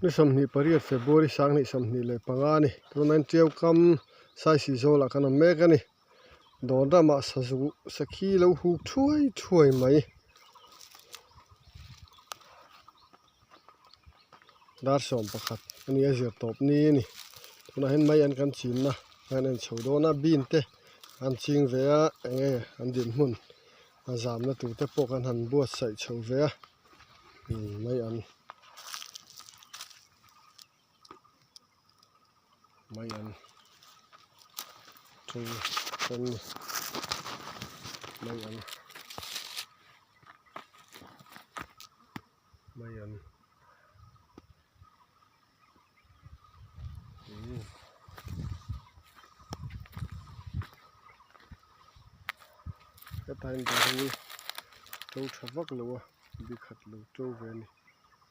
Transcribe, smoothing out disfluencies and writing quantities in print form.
Ni 28 February 2025 a ni. Tunah hian Tiau kam Saisih zawlah kan awm mek a ni. Dawn ramah sazu sakhi lo huk thuai thuai mai. Dar 11 a ni a zir tawp ni a ni. Tunah hian mai an kan chinna an en chho dawn a bean te an ching ve a eng nge an dinhmun a zamna tur te pawh kan han buatsaih chho ve a. Mai an mai an ṭul ṭan ni mai an mai an hetah hian darul to tha vak lo a bi khat lo to ve a ni.